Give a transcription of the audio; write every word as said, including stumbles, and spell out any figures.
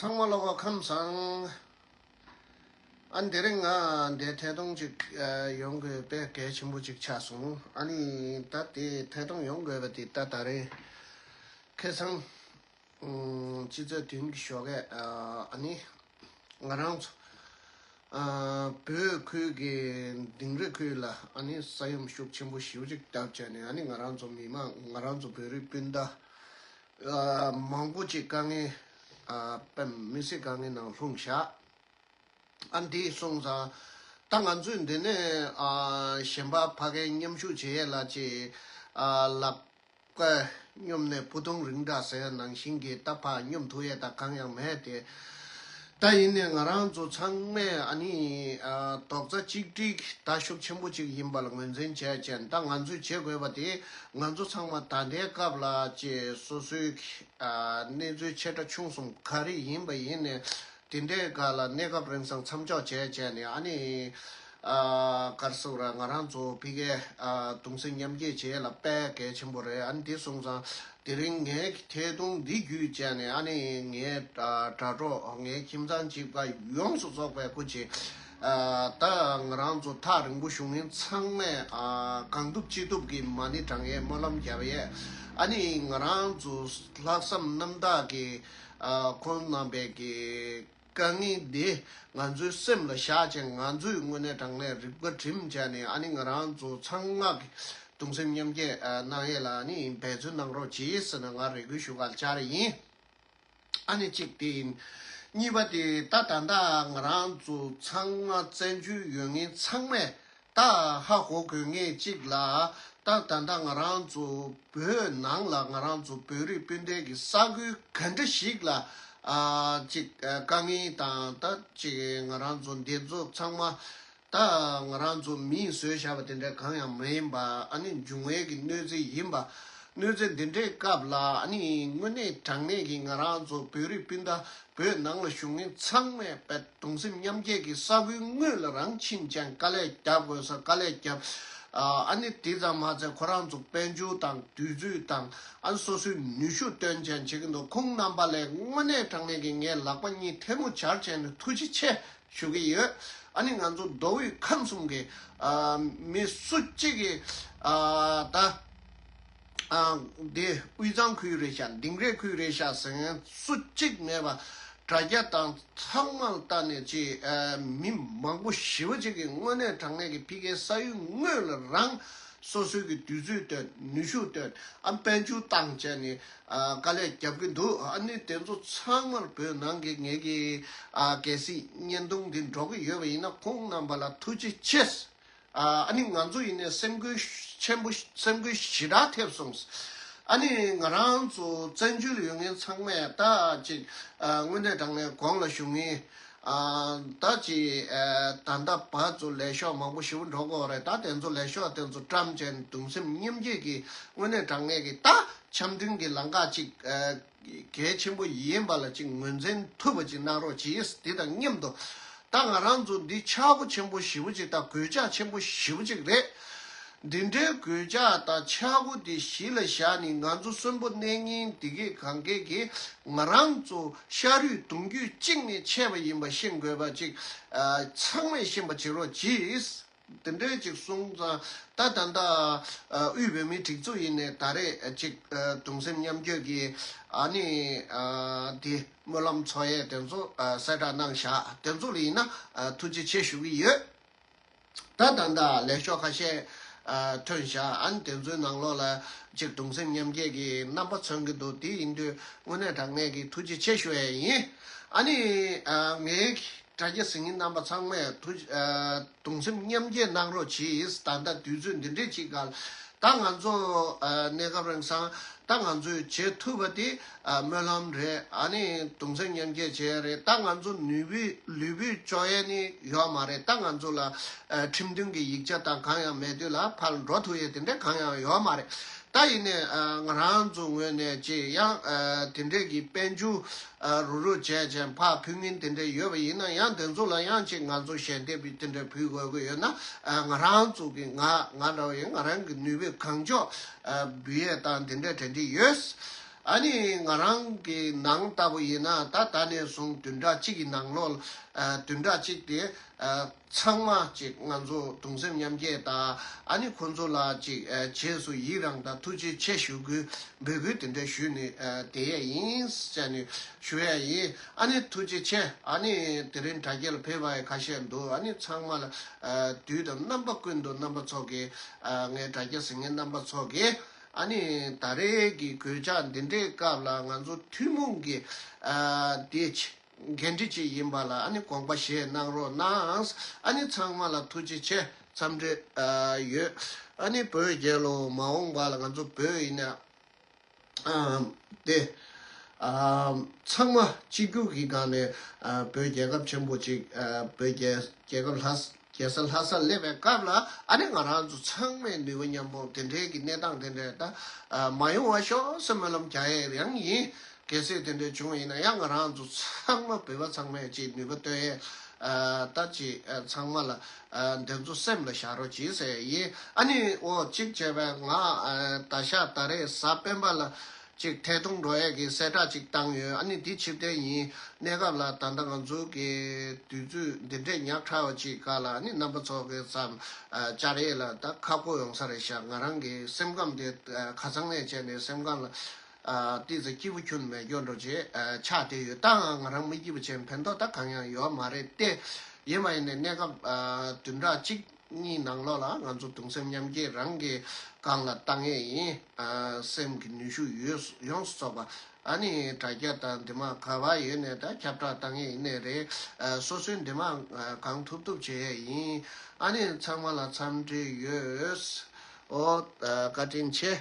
ཚང་མ་ལོག་པ་ཁམས་བཟང་། ཨ་ནི་དེ་རིང་ང་འདིར་ཐད་གཏོང་ཅིག་ཨ་ཡོང་དགོས་དཔེ་གལ་ཆེན་པོ་ཅིག་ཆགས་སོང་། ཨ་ནི་ད་དེ་ཐད་གཏོང་ཡོང་དགོས་པ་དེ་ད་ད་རེས་ཁ་སང་ཨམ་སྤྱི་ཚེས་བདུན་གྱི་ཞོགས་ཀས་ཨ་ཨ་ནི་ང་རང་ཚོ་ཨ་བོད་ཁུལ་གྱི་དིང་རི་ཁུལ་ལ་ཨ་ནི་ས་ཡོམ་ཤུགས་ཆེན་པོ་ཞེ་པོ་ཅིག་བརྒྱབ་བྱས་ནས། ཨ་ནི་ང་རང་ཚོ་མི་མང་ང་རང་ཚོ་བོད་རིགས་སྤུན་ཟླ་ཨ་མང་པོ་ཅིག་དཀའ་ངལ་ཨ་དཔེ་མི་སྲིད་དཀའ་ངལ་ནང་ལྷུང་བཞག། ཨ་འདི་སོང་ཙང་ད་ང་ཚོས་འདི་ནས་ཨ་གཞན་པ་ཕ་གིར་མཉམ་ཞུགས་བྱེད་ཡས་ལ་ཅིག་ཨ་ལག་པ་སྙོམས་ནས་ཕུ་ཐུང་རིང་དྲགས་ཟེར་ནང་བཞིན་གྱི་ད་ཕར་སྙོམས་ཐུབ་ཡས་ད་གང་ཡང་མེད་དེ། ད་ཡིན་ནས་ང་རང་ཚོ་ཚང་མས་ཨ་ནི་ཨ་རྡོག་རྩ་གཅིག་སྒྲིལ་ད་ཤུགས་ཆེན་པོ་ཅིག་ཡིན་པ་ལ་ངོས་འཛིན་བྱས་བྱས། ད་ང་ཚོས་བྱེད་དགོས་པ་དེ་ང་ཚོ་ཚང་མ་ད་ལྟའི་སྐབས་ལ་ཅིག་སོ་སོའི་ཨ་གནས་ཚུལ་ཆེ་ཕྲ་ཆུང་གསུམ་ག་རེ་ཡིན་པ་ཡིན་ནས། དེ་འདྲའི་སྒང་ལ་གནས་སྐབས་རིང་སང་མཚམས་འཇོག་བྱས་བྱས་ནས། ཨ་ནི་ཨ་ག་རེ་ཟེར་དགོས་རེད། ང་རང་ཚོ་ཕ་གིར་ཨ་གདུང་སེམས་མཉམ་སྐྱེད་བྱེད་ཡས་ལ་དཔེ་གལ་ཆེན་པོ་རེད། ཨ་ནི་དེ་སོང་ཙང་དེ་རིང་ངའི་ཐད་གཏོང་འདི་བརྒྱུད་བྱས་ནས། ཨ་ནི་ངའི་ཨ་དྲ་གྲོགས་ངའི་ཁྱིམ་ཚང་གཅིག་པ་ཡོངས་སུ་རྫོགས་པའི་སྐུ་མཁྱེན་ཨ་ད་ང་རང་ཚོ་ཐག་རིང་པོ་བཞུགས་མཁན་ཚང་མས་ཨ་གང་ཐུབ་ཅི་ཐུབ་ཀྱིས་མ་ཎི་བགྲང་ཡས་སྨོན་ལམ་རྒྱབ་ཡས། ཨ་ནི་ང་རང་ཚོ་ལྷག་བསམ་རྣམ་དག་གིས་ཨ་ཁོང་རྣམ་པའི་གི་དཀའ་ངལ་འདི་ང་ཚོའི་སེམས་ལ་བཞག་བྱས། ང་ཚོས་དངོས་གནས་དྲང་གནས་རིག་པ་སྒྲིམ་བྱས་ནས། ཨ་ནི་ང་རང་ཚོ་ཚང་མ་གི་གདུང་སེམས་མཉམ་སྐྱེད་ཨ་གནང་ཡས་ལ་ཨ་ནི་འབད་བརྩོན་གནང་རོགས་གྱིས་ཟེར་ནས་ང་རེ་སྐུལ་ཞུ་ག་ལ་བཅར་ཡིན། ཨ་ནི་གཅིག་དེ་ཡིན། གཉིས་པ་དེ་ད་ད་ལྟ་ང་རང་ཚོ་ཚང་མ་བཙན་བྱོལ་ཡོད་མཁན་ཚང་མས་ད་ཧ་གོ་དགོས་ངེས་གཅིག་ལ། ད་ད་ལྟ་ང་རང་ཚོ་བོད་ནང་ལ་ང་རང་ཚོ་བོད་རིགས་སྤུན་ཟླའི་གི་ས་ཁུལ་ག་འདྲ་ཞིག་ལ་ཨ་ཅིག་ཨ་དཀའ་ངལ་དང་། ད་ཅིག་ང་རང་ཚོ་འདི་ཚོ་ཚང་མ་ད་ང་རང་ཚོ་མིས་བཟོས་བཞག་པ་དེ་འདྲ་གང་ཡང་མ་ཡིན་པ། ཨ་ནི་འབྱུང་བའི་གི་གནོད་འཚེ་ཡིན་པ། གནོད་འཚེ་འདི་འདྲའི་སྐབས་ལ་ཨ་ནི་དངོས་གནས་དྲང་གནས་ཀྱི་ང་རང་ཚོ་བོད་རིགས་སྤུན་ཟླ་བོད་ནང་ལ་བཞུགས་མཁན་ཚང་མས་དཔེ་གདུང་སེམས་མཉམ་སྐྱེད་ཀྱི་ས་ཁུལ་དངོས་ལ་རང་ཕྱིན་ཅིང་དཀའ་ལས་རྒྱབ་དགོས་ས་དཀའ་ལས་རྒྱབ། ཨ་ནི་དེ་ཙམ་མ་ཚད་ཁོ་རང་ཚོ་དཔལ་འབྱོར་དང་དུས་ཚོད་དང་ཨ་ནི་སོ་སོའི་ནུས་ཤུགས་བཏོན་ཅིང་བྱེད་ཀྱི་འདུག། ཁོང་རྣམ་པ་ལ་དངོས་གནས་དྲང་གནས་ཀྱི་ངས་ལག་པ་གཉིས་ཐལ་མོ་སྦྱར་བྱས་ནས་ཐུགས་རྗེ་ཆེ་ཞུ་གི་ཡོད། ཨ་ནི་ང་ཚོ་མདོ་དབུས་ཁམས་གསུམ་གྱི་ཨ་མི་སུ་གཅིག་གིས་ཨ་ད་ཨ་འདི་དབུས་གཙང་ཁུལ་རེད་ཤག། དིང་རི་ཁུལ་རེད་ཤག་ཟེར་མཁན་སུ་གཅིག་མེད་པ། དྲ་རྒྱ་དང་ཚང་མར་ལྟ་ནས་ཅིག་ཨ་མི་མང་པོ་ཞེ་པོ་ཅིག་གིས་དངོས་གནས་དྲང་གནས་ཀྱི་ཕ་གིའི་ས་ཡུལ་དངོས་ལ་རང་སོ་སོའི་གི་དུས་ཚོད་བཏོན། ནུས་ཤུགས་བཏོན། ཨ་དཔལ་འབྱོར་བཏང་བྱས་ནས་ཨ་དཀའ་ལས་རྒྱབ་ཀྱི་འདུག། ཨ་ནི་དེ་ཚོ་ཚང་མར་བོད་ནང་གི་ངེད་ཀྱི་ཨ་གལ་སྲིད་བརྙན་ཐུང་འདི་འགྲོ་གི་ཡོད་པ་ཡིན་ན། ཁོང་རྣམ་པ་ལ་ཐུགས་རྗེ་ཆེ། ཨ་ཨ་ནི་ང་ཚོ་ཡིན་ནའི་སེམས་འགུལ་ཆེན་པོ། སེམས་འགུལ་ཞེ་དྲག་ཐེབས་སོང་། ཨ་ནི་ང་རང་ཚོ་བཙན་བྱོལ་ཡོད་མཁན་ཚང་མས་ད་ཅིག་ཨ་དངོས་གནས་དྲང་གནས་གོང་ལ་བཞུགས་མཁན་ཨ་ད་ཅིག་ཨ་ད་ལྟ་བར་དུ་ལས་ཤོག་མང་པོ་ཞེ་པོ་འགྲོ་གི་ཡོད་རེད། ད་དེ་ཚོ་ལས་ཤོག་དེ་ཚོ་བཀྲམ་བྱས་དུང་སེམས་མཉམ་སྐྱེད་ཀྱི་དངོས་གནས་དྲང་གནས་ཀྱི་ད་འཆམ་མཐུན་གྱི་ལམ་ཁ་ཅིག་ཨ་གལ་ཆེན་པོ་ཡིན་པ་ལ་ཅིག་ངོས་འཛིན་ཐུབ་པ་ཅིག་གནང་རོགས་གྱིས། དེ་དང་མཉམ་དུ་ད་ང་རང་ཚོ་འདི་ཆག་སྒོ་ཆེན་པོ་ཞེ་པོ་ཅིག་དང་གོད་ཆག་ཆེན་པོ་ཞེ་པོ་ཅིག་རེད། འདི་འདྲའི་གོད་ཆག་དང་ཆག་སྒོ་འདི་གཞི་ལ་བཞག་ནས་ང་ཚོ་གསོན་པོ་གནས་ངེས་འདི་གས་གང་གས་ཀྱིས་ང་རང་ཚོ་ཤ་རུས་གདུང་རྒྱུད་གཅིག་ནས་ཆད་པ་ཡིན་པ་ཤེས་དགོས་པ་ཅིག་ཨ་ཚང་མས་ཤེས་པ་བྱེད་རོགས་གྱིས། དེ་འདྲའི་ཅིག་གསུངས་ཙང་ད་ད་ལྟ་ཨ་དབུས་བོད་མིའི་སྒྲིག་འཛུགས་ཡིན་ནའི་ད་རེས་ཅིག་ཨ་གདུང་སེམས་མཉམ་སྐྱེད་ཀྱི་ཨ་ནི་ཨ་དེ་སྨོན་ལམ་འཚོགས་ཡས་དེ་ཚོ་ཨ་གསལ་བསྒྲགས་གནང་བཞག། དེ་ཚོ་ལ་ཡིན་ན་ཨ་ཐུགས་རྗེ་ཆེ་ཞུ་གི་ཡོད། ད་ད་ལྟ་ལས་ཤོག་ཁ་ཤས་ཨ་ཐོན་བཞག། ཨ་ནི་དེ་ཚོའི་ནང་ལོགས་ལ་ཅིག་གདུང་སེམས་མཉམ་སྐྱེད་ཀྱི་རྣམ་པ་མཚོན་གྱི་འདུག། དེ་ཡིན་དུས་དངོས་གནས་དྲང་གནས་ཀྱི་ཐུགས་རྗེ་ཆེ་ཞུ་ཡས་ཡིན། ཨ་ནི་ཨ་ངའི་དྲ་རྒྱ་གཟིགས་མཁན་རྣམ་པ་ཚང་མས་ཐུགས་ཨ་གདུང་སེམས་མཉམ་སྐྱེད་གནང་རོགས་གྱིས། ད་ལྟ་དུས་ཚོད་འདི་འདྲས་ཅིག་ག་ལ་ད་ང་ཚོ་ཨ་གནས་སྐབས་རིང་སང་ད་ང་ཚོས་བྱེད་ཐུབ་པ་དེ་ཨ་སྨོན་ལམ་རེད། ཨ་ནི་གདུང་སེམས་མཉམ་སྐྱེད་བྱེད་ཡ་རེད། ད་ང་ཚོ་ནུས་པའི་ལུས་པོས་བཅོ་ཡ་ནི་ཡོད་མ་རེད། ད་ང་ཚོ་ལ་ཨ་ཁྲིམས་མཐུན་གྱི་ཡིག་ཆ་དང་གང་ཡང་མེད་དུས་ལ་ཕར་འགྲོ་ཐུབ་ཡ་དེ་འདྲ་གང་ཡང་ཡོད་མ་རེད། ད་ཡིན་ནའི་ཨ་ང་རང་ཚོ་ངོས་ནས་ཅིག་ཡང་ཨ་དེ་འདྲས་ཀྱི་དཔལ་འབྱོར་ཨ་རུབ་རུབ་བྱས་བྱས་ཕར་ཕུལ་མཁན་དེ་འདྲས་ཡོད་པ་ཡིན་ན། ཡང་དེ་ཚོ་ལ་ཡང་ཅིག་ང་ཚོ་ཞལ་འདེབས་དེ་འདྲས་ཕུལ་དགོས་ཀྱི་ཡོད་ན། ཨ་ང་རང་ཚོ་གི་ང་ང་འདྲ་བ་ཡིན། ང་རང་གི་ནུས་པས་གང་ལྕོགས་ཨ་འབུལ་ཡས་དང་དེ་འདྲས་དེ་འདྲས་ཡོད། ཨ་ནི་ང་རང་གི་ནང་ལྟ་བུ་ཡིན་ན་ད་ད་ནས་བཟུང་བདུན་ཕྲག་གཅིག་གི་ནང་ལོགས་ཨ་བདུན་ཕྲག་གཅིག་དེ་ཨ་ཚང་མ་ཅིག་ང་ཚོ་གདུང་སེམས་མཉམ་སྐྱེད་དང་ཨ་ནི་ཁོང་ཚོ་ལ་ཅིག་ཨ་རྗེས་སུ་ཡི་རང་དང་ཐུགས་རྗེ་ཆེ་ཞུ་དགོས་འབོད་སྐུལ་དེ་འདྲ་ཞུས་ནས་ཨ་བསྡད་ཡས་ཡིན་ཟེར་ནས་ཞུ་ཡས་ཡིན། ཨ་ནི་ཐུགས་རྗེ་ཆེ། ཨ་ནི་དེ་རིང་དྲ་རྒྱ་ལ་ཕེབས་པ་ཡི་ཁ་ཤས་འདུག་ཨ་ནི་ཚང་མ་ལ་ཨ་དུས་དང་རྣམ་པ་ཀུན་ཏུ་རྣམ་པ་ཚོ་གི་ཨ་ངའི་དྲ་རྒྱ་གཟིགས་མཁན་རྣམ་པ་ཚོ་གི་ཨ་ནི་ད་རེས་ཀྱི་གོད་ཆག་འདི་འདྲའི་སྐབས་ལ་ང་ཚོ་ཐུན་མོང་གི་ཨ་དེ་ཆེ་འགན་འཁྲི་ཅིག་ཡིན་པ་ལ་ཨ་ནི་དགོངས་པ་བཞེས་གནང་རོགས་གནང་། ཨ་ནི་ཚང་མ་ལ་ཐུགས་རྗེ་ཆེ། འཚམས་འདྲི་ཨ་ཡོད། ཨ་ནི་བོད་རྒྱལ་ལོ་མ་འོངས་པ་ལ་ང་ཚོ་བོད་ཡིན་ན་ཨ་དེ་ཨ་ཚང་མ་གཅིག་གྱུར་གྱི་སྒང་ནས་ཨ་བོད་རྒྱལ་ཁབ་ཆེན་པོ་ཅིག་ཨ་བོད་རྒྱལ་རྒྱལ་ཁབ་ལྷ་ས་རྒྱལ་ས་ལྷ་སར་སླེབས་པའི་སྐབས་ལ་ཨ་ནི་ང་རང་ཚོ་ཚང་མས་ནུས་པ་མཉམ་སྤུངས་དེ་འདྲའི་གི་གནས་སྟངས་དེ་འདྲ་ད་ཨ་མ་ཡོང་བ་ཤོག་ཟེར་སྨོན་ལམ་རྒྱག་ཡས་ཡང་ཡིན། གལ་སྲིད་དེ་འདྲ་བྱུང་བ་ཡིན་ན་ཡང་ང་རང་ཚོ་ཚང་མ་བོད་པ་ཚང་མས་ཅིག་ནུས་པ་བཏོན་ཡས་ཨ་ད་ཅིག་ཨ་ཚང་མ་ལ་ཨ་འདི་ཚོ་སེམས་ལ་བཞག་རོགས་གྱིས་ཟེར་ཡིན། ཨ་ནི་འོ་གཅིག་བྱས་པས་ང་ཨ་ད་ཤག་ད་རེས་གཟའ་སྤེན་པ་ལ་ཅིག་ཐད་གཏོང་འགྲོ་ཡས་ཀྱི་གསལ་བསྒྲགས་ཅིག་བཏང་ཡོད། ཨ་ནི་འདི་ཕྱིར་བསྟན་ཡིན། གནས་སྐབས་ལ་ད་ལྟ་ང་ཚོ་གི་དུས་ཚོད་འདི་འདྲས་ཉག་ཕྲ་བ་ཅིག་ག་ལ་ཨ་ནི་རྣམ་པ་ཚོ་གི་བསམ་ཨ་བཅར་ཡས་ལ་ད་ཁག་པོ་ཡོང་ས་རེད་ཤག་ང་རང་གི་སེམས་ཁམས་དེ་ཨ་ཁ་ཚང་ནས་བྱས་ནས་སེམས་ཁམས་ལ་ཨ་ཏི་ཙི་སྐྱིད་པོ་ཁྱོན་མེད་སྐྱོ་འགྲོ་བྱས་ཨ་ཆགས་བསྡད་ཡོད། ད་ང་རང་མི་སྐྱིད་པོ་བྱས་ཕན་ཐོགས་ད་གང་ཡང་ཡོད་མ་རེད་དེ། ཡིན་མ་ཡིན་ནས་གནས་སྐབས་ཨ་བདུན་ཕྲག་གཅིག་གཉིས་ནང་ལོགས་ལ་ང་ཚོ་གདུང་སེམས་མཉམ་སྐྱེད་རང་གི་སྒང་ལ་བཏང་ཡས་ཡིན། ཨ་སེམས་ཀྱི་ནུས་ཤུགས་ཡོད་ཡོངས་སུ་རྫོགས་པ་ཨ་ནི་དྲ་རྒྱ་དང་འདི་མ་ག་བ་ཡོད་ནས་ད་ཁྱབ་བསྒྲགས་བཏང་ཡས་ཡིན་ནས་རེད། ཨ་སོ་སོའི་འདི་མ་ཨ་གང་ཐུབ་ཐུབ་བྱེད་ཡས་ཡིན། ཨ་ནི་ཚང་མ་ལ་འཚམས་འདྲི་ཡོད། ཨོ་ཨ་བཀའ་དྲིན་ཆེ།